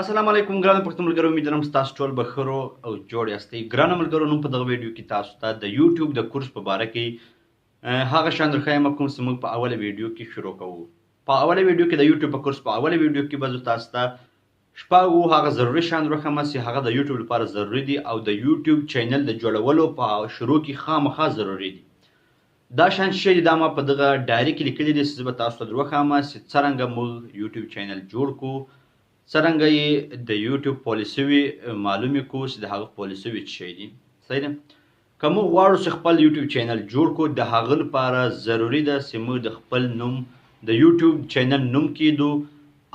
السلام علیکم ګرانو پښتو ملګرو، امید لرم ستاسو ټول به ښه روغ او جوړ یاستئ. ګرانو ملګرو، نن په دغه ویډیو کې تاسو ته د یوټیوب د کورس په باره کې هغه شان درښایم کوم چې موږ په اوله ویډیو کې شروع کوو. په اوله ویډیو کې د یوټیوب په کورس په اوله ویډیو کې به زه تاسو ته شپږو هغه ضروري شیان درښیم چې هغه د یوټیوب لپاره ضروري دي او د یوټیوب چینل د جوړولو په شروع کې خامخا ضروري دي. دا شیان څه دي؟ دا ما په دغه ډایري کې لیکلي دي چې زه به تاسو ته دروښیم چې څرنګه موږ یوټیوب چینل جوړ کړو، څرنګه یې د یوټیوب پالیسي وي معلومې کړو چې د هغه پالیسي وي څه شی دي. صحیح ده؟ که موږ غواړو چې خپل یوټیوب چینل جوړ کړو، د هغه لپاره ضروري ده چې موږ د خپل نوم د یوټیوب چینل نوم کیدو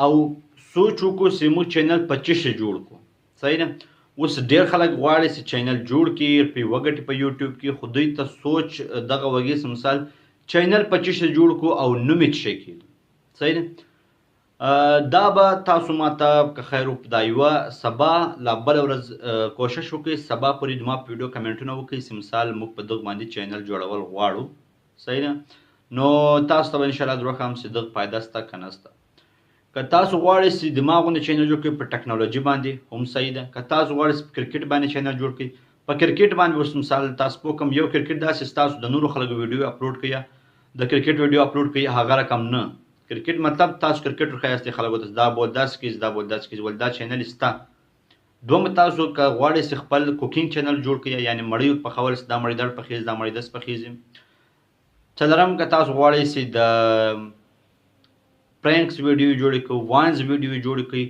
او سوچ وکړو چې موږ چینل په څه شي جوړ کړو. صحیح ده؟ اوس ډېر خلک غواړي چې چینل جوړ کړي، پرې وګټي په یوټیوب کې، خو دوی ته سوچ دغه وږي چې مثال چینل په څه شي جوړ کړو او نوم یې څه شی کېدو. صحیح ده؟ دا به تاسو ماته که خیر وکړو دا یوه سبا لا بله ورځ کوشش وکړئ، سبا پورې زما په ویډیو کمنټونه وکړئ چې مثال موږ په دغه باندې چینل جوړول غواړو. صحیح ده؟ نو تاسو ته به انشاءالله دروښیم چې دغه فایده سته که نه سته. که تاسو غواړئ چې د ما غوندې چینل جوړ کړئ په ټکنالوژي باندې هم صحیح ده. که تاسو غواړئ چې په کرکټ باندې چینل جوړ کړئ، په کرکټ باندې اوس مثال تاسو پوه کړم، یو کرکټ داسې ستاسو د نورو خلکو ویډیو اپلوډ کړئ، د کرکټ ویډیو اپلوډ کړئ، هغه رقم نه. کرکټ مطلب تاسو کرکټ وښیاستئ خلکو ته، دا بول داسې کوي، دا بول داسې کوي، ول دا چینل سته. دوم تاسو که غواړئ چې خپل کوکینګ چینل جوړ کړئ، یعنې مړۍ پخول، چې دا مړۍ دړ پخېږي، دا مړۍ داسې پخېږي. څلورم که تاسو غواړئ چې د پرانکس ویډیو جوړې کړئ، واینز ویډیو جوړې کړئ.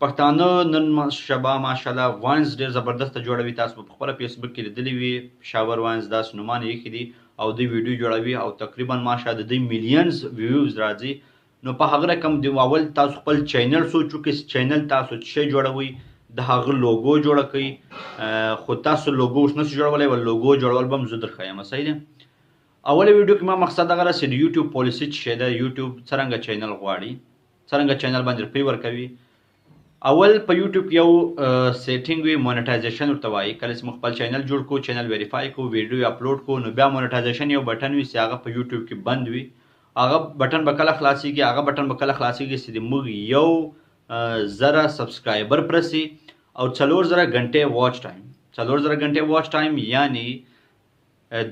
پښتانه نن شبا ماشاءالله واینز ډېر زبردسته جوړوي. تاسو به په خپله فیسبوک کې لیدلي وي، پېښور واینز داسې نومان یې ایښي دي او دوی ویډیو جوړوي او تقریبا ماشاءالله د دوی میلیونز ویوز راځي. نو په هغه رقم د اول تاسو خپل چینل سوچ وکړئ چې چینل تاسو څه شی جوړوئ، د هغه لوګو جوړه کړئ. خو تاسو لوګو اوس نشئ جوړولی، ول لوګو جوړول به هم زه درښایم. صحیح ده؟ اوله ویډیو کې ما مقصد دغه ده چې د یوټیوب پالیسي څه شی ده، یوټیوب څرنګه چینل غواړي، څرنګه چینل باندې روپۍ ورکوي. اول په یوټیوب کې یو سیټینګ وي، مونټایزیشن ورته وایي. کله چې موږ خپل چینل جوړ کړو، چینل ویریفای کړو، ویډیو اپلوډ کړو، نو بیا مونټایزیشن یو بټن وي چې هغه په یوټیوب کې بند وي. هغه بټن به کله خلاصیږي؟ هغه بټن به کله خلاصیږي چې د موږ یو زره سبسکرایبر پرسي او 4000 غنټې واچ ټایم. 4000 غنټې واچ ټایم یعنی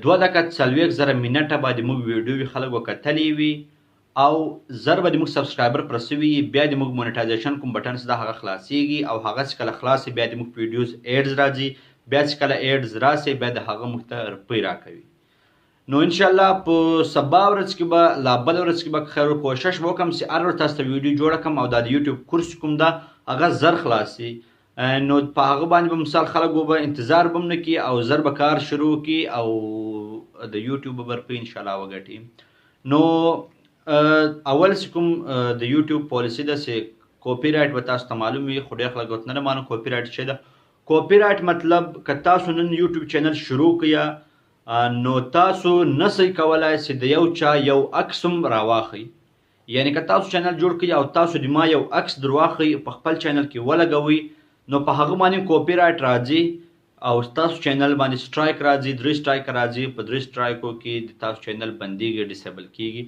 2,40,000 منټه به د موږ ویډیو وي خلکو کتلې وي او زر به د موږ سبسکرایبر پرسوي وي. بیا د موږ مونټایزیشن کوم بټن چې ده هغه خلاصیږي او هغه چې کله خلاص شي بیا د موږ په ویډیوز ایډز راځي، بیا چې کله ایډز راسي بیا د هغه موږ ته روپۍ راکوي. نو انشاءالله په سبا ورځ کې به لا بله ورځ کې به خیر کوشش به وکړم چې هر ورځ تاسو ته ویډیو جوړه کړم او دا د یوټیوب کورس کوم ده هغه زر خلاص شي. نو په هغه باندې به مثال خلک به انتظار به هم نه کړي او زر به کار شروع کړي او د یوټیوب به روپۍ انشاءالله وګټي. نو اول چې کوم د یوټیوب پالیسي ده چې کوپی رایټ به تاسو ته معلوم وي، خو ډېر خلک ورته نه معلوم کوپی رایټ څه ده. کوپی رایټ مطلب که تاسو نن یوټیوب چینل شروع کړئ، نو تاسو نسئ کولای چې د یو چا یو عکس هم راواخلئ. یعنې که تاسو چینل جوړ کړئ او تاسو د ما یو عکس درواخلئ په خپل چینل کې ولګوئ، نو په هغه باندې کوپی رایټ راځي او ستاسو چینل باندې سټرایک راځي، 3 سټرایک راځي. په 3 سټرایکو کې د تاسو چینل بندیږي، ډیسیبل کیږي.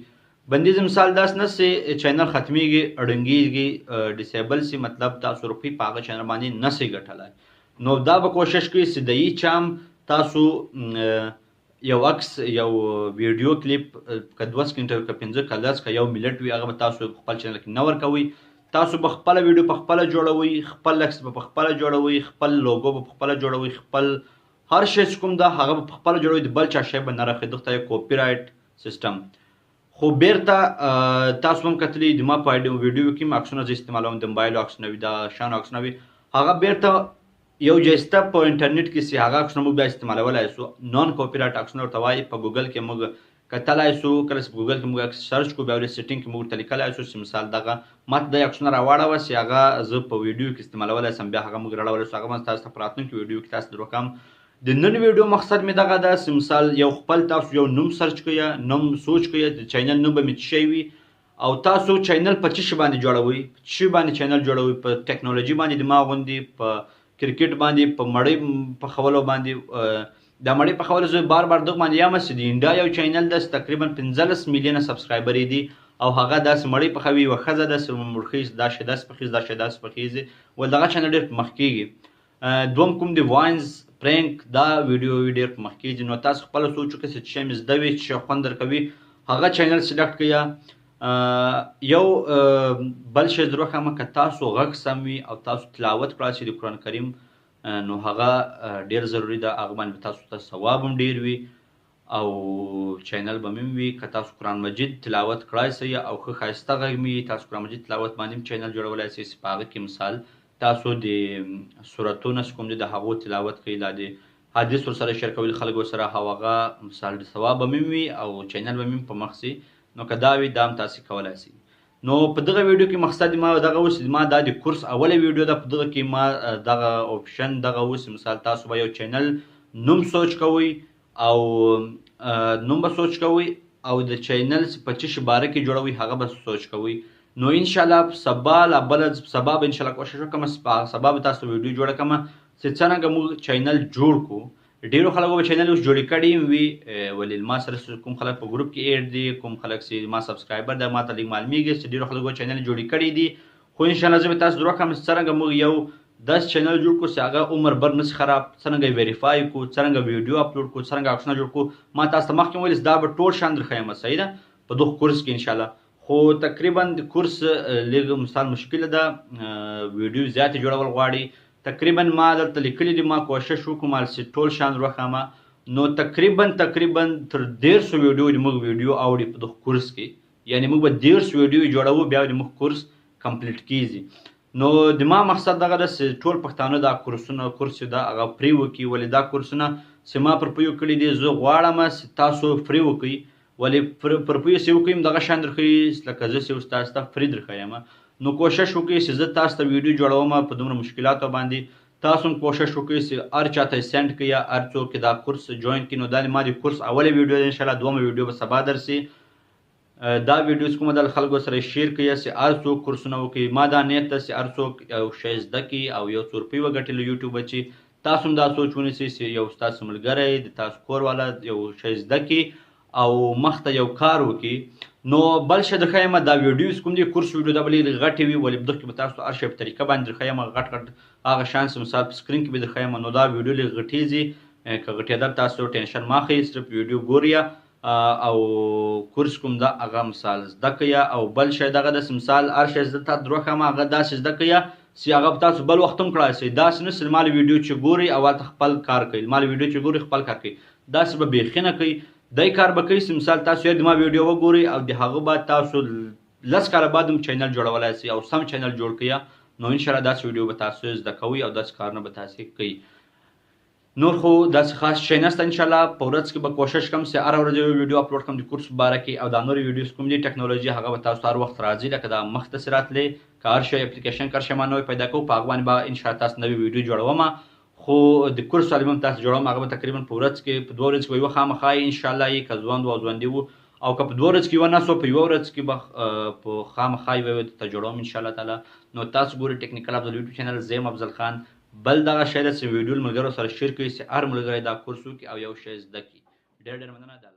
بندیز مثال داس نه سي چینل ختمیږي، ړنګیږي، ډیسیبل سي، مطلب تاسو روپۍ په هغه چینل باندې نه سئ ګټلی. نو دا به کوشش کوئ چې د یي چام تاسو یو عکس، یو ویډیو کلیپ، که 2 سکنټه وي، که 5، که 10، که 1 منټ وي، هغه به تاسو خپل چینل کې نه ورکوئ. تاسو به خپله ویډیو په خپله جوړوئ، خپل عکس به په خپله جوړوئ، خپل لوګو به په خپله جوړوئ، خپل هر شی چې کوم ده هغه به په خپله جوړوئ، د بل چا شی به نه راخلئ. دلته یو کوپی رایټ سیستم. خو بیرته تاسو هم کتلي د ما په ویډیو کې هم عکسونه زه استعمالوم، د موبایل عکسونه وي، د شیانو عکسونه وي، هغه بیرته یو ځای شته په انټرنیټ کې چې هغه عکسونه موږ بیا استعمالولای شو. نان کوپی رایټ عکسونه ورته وایي. په ګوګل کې موږ کتلای شو، کله چې په ګوګل کې موږ عکس سرچ کړو، بیا ورته سیټینګ کې موږ ورته لیکلای شو چې مثال دغه ما ته دا عکسونه راواړوه چې هغه زه په ویډیو کې استعمالولای شم، بیا هغه موږ راړولی شو. هغه به تاسو ته په راتلونکي ویډیو کې تاسو دروکم. د نن ویډیو مقصد مې دغه ده چې مثال یو خپل تاسو یو نوم سرچ کړئ، نوم سوچ کړئ، د چینل نوم به مې څه شی وي او تاسو چینل په څه شي باندې جوړوئ، په څه شي باندې چینل جوړوئ، په ټکنالوژي باندې د ما غوندې، په کرکټ باندې، په مړۍ پخولو باندې. دا مړۍ پخولو زه بار بار دغه باندې یم چې د انډیا یو چینل ده چې تقریبا 15 میلیونه سبسکرایبر یې دي، او هغه داسې مړۍ پخوي، یوه ښځه داسې مړخي دا شی داسې پخېږي، دا شی داسې پخېږي، ول دغه چینل ډېر په مخ کېږي. دوم کوم دی واینز پرینک، دا ویډیو ډېر په مخ کېږي. نو تاسو خپله سوچ وکړئ چې څه مې زده وي، څه خوند درکوي، هغه چینل سلیکټ کړئ. یو بل شی زه وښیم، که تاسو غږ سم وي او تاسو تلاوت کړای شئ د قرآن کریم، نو هغه ډېر ضروري ده، هغه باندې به تاسو ته ثواب هم ډېر وي او چینل به مې وي. که تاسو قرآن مجید تلاوت کړای شئ او ښه ښایسته غږ مې وي، تاسو قرآن مجید تلاوت باندې هم چینل جوړولی شئ، چې په هغه کې مثال تاسو د سورتونه چې کوم دي د هغو تلاوت کوئ، دا د حدیث ورسره شیر کوئ خلکو سره، او هغه مثال د ثواب به مې وي او چینل به مې په مخ شي. نو که دا وي دا هم تاسو کولای شئ. نو په دغه ویډیو کې مقصد ما دغه اوس ما دا د کورس اوله ویډیو ده، په دغه کې ما دغه option دغه اوس مثال تاسو به یو چینل نوم سوچ کوئ او نوم به سوچ کوئ او د چینل په څه شي باره کې جوړوئ هغه به سوچ کوئ. نو انشاءالله سبا لا بله سبا به انشاءالله کوشش وکړم، سبا به تاسو ویډیو جوړه کړم چې څرنګه موږ چینل جوړ کړو. ډېرو خلکو به چینل اوس جوړې کړي هم وي، ولې ما سره کوم خلک په ګروپ کې add دي، کوم خلک چې ما subscriber دی، ما ته لږ معلومیږي چې ډېرو خلکو چینل جوړې کړي دي. خو انشاءالله زه به تاسو در وښیم چې څرنګه موږ یو داسې چینل جوړ کړو چې هغه عمر بر نه شي خراب، څرنګه یې verify کړو، څرنګه ویډیو اپلوډ کړو، څرنګه عکسونه جوړ کړو. ما تاسو ته مخکې ویل چې دا به ټول شیان در ښیم، صحیح ده، په دغه کورس کې انشاءالله. خو تقریبا د کورس لږ مثال مشکل ده، ویډیو زیاتې جوړول غواړي. تقریبا ما دلته لیکلي دي، ما کوشش وکړم چې ټول شیان در وښیم. نو تقریبا تر 150 ویډیو د موږ ویډیو اوړي په دغه کورس کې، یعنې موږ به 30 ویډیو جوړوو، بیا د موږ کورس complete کیږي. نو د ما مقصد دغه ده چې ټول پښتانه دا کورس چې ده هغه free وکړي. ولې دا کورسونه چې ما پر پویو کړي دي، زه غواړم چې تاسو free وکړئ، ولې پر پویو چې وکړم دغه شیان درښیي لکه زه چې اوس تاسو ته free درښیم. نو کوشش وکړئ چې زه تاسو ته ویډیو جوړوم په دومره مشکلاتو باندې، تاسو هم کوشش وکړئ چې هر چا ته send کړئ، هر څوک دا کورس join کړي. نو دا ما د کورس اوله ویډیو ده، انشاءالله دومه ویډیو به سبا درسي. دا ویډیو چې کومه ده له خلکو سره share کړئ چې هر څوک کورسونه وکړي. ما دا نیت ده چې هر څوک یو شی زده کړي او یو څو روپۍ وګټي له یوټیوبه، چې تاسو هم دا سوچ ونیسئ چې یو ستاسو ملګری، د تاسو کور والا یو شی زده کړي او مخته یو کار وکړي. نو بل شی در ښیم، دا ویډیو چې کوم دی کورس ویډیو دا به لږ غټې وي، ولې په دغه کې به تاسو هر شی په طریقه باندې در ښیم، غټ غټ هغه شیان چې مثال په screen کې به در ښیم. نو دا ویډیو لږ غټېږي، که غټېدل تاسو ټینشن مه اخلئ، صرف ویډیو ګورئ او کورس کوم ده هغه مثال زده کړئ. او بل شی دغه داسې مثال هر شی زه تاته در وښیم، هغه داسې زده کړئ چې هغه به تاسو بل وخت هم کړای شئ. داسې نه چې ما له ویډیو چې ګورئ او هلته خپل کار کوئ، ما له ویډیو چې ګورئ خپل کار کوئ، داسې به بیخي نه کوئ. دی کار به کوئ چې مثال تاسو یې د ما ویډیو وګورئ او د هغه به تاسو 10 کاله بعد هم چینل جوړولای شئ او سم چینل جوړ کړئ. نو انشاءالله داسې ویډیو به تاسو زده کوئ او داسې کارونه به تاسو کوئ. نور خو داسې خاص شی نشته. انشاءالله په ورځ کې به کوشش کوم چې هره ورځ یو ویډیو اپلوډ کړم د کورس په باره کې، او دا نورې ویډیوز کوم دي ټکنالوژي هغه به تاسو هر وخت راځي، لکه دا مخته چې راتلې، که هر شی اپلیکیشن که هر شی ما نوی پیدا کوو په هغه باندې به انشاءالله تاسو نوې ویډیو جوړوم. خو د کورس تعلیم هم تاسو جوړوم، هغه به تقریبا په ورځ کې په 2 ورځې کې به یوه خامخا یې انشاءالله یې که ژوند و او ژوندي وو، او که په 2 ورځې کې یوه نه سوه په یوه ورځ کې به، په خامخا یوه درته جوړوم انشاءالله تعالی. نو تاسو ګورئ ټیکنیکل افضل یوټیوب چینل، زه یم افضل خان. بل دغه شی ده چې ویډیو له ملګرو سره share کړئ چې هر ملګری دا کورس وکړي او یو شی زده کړي. ډېر ډېر مننه.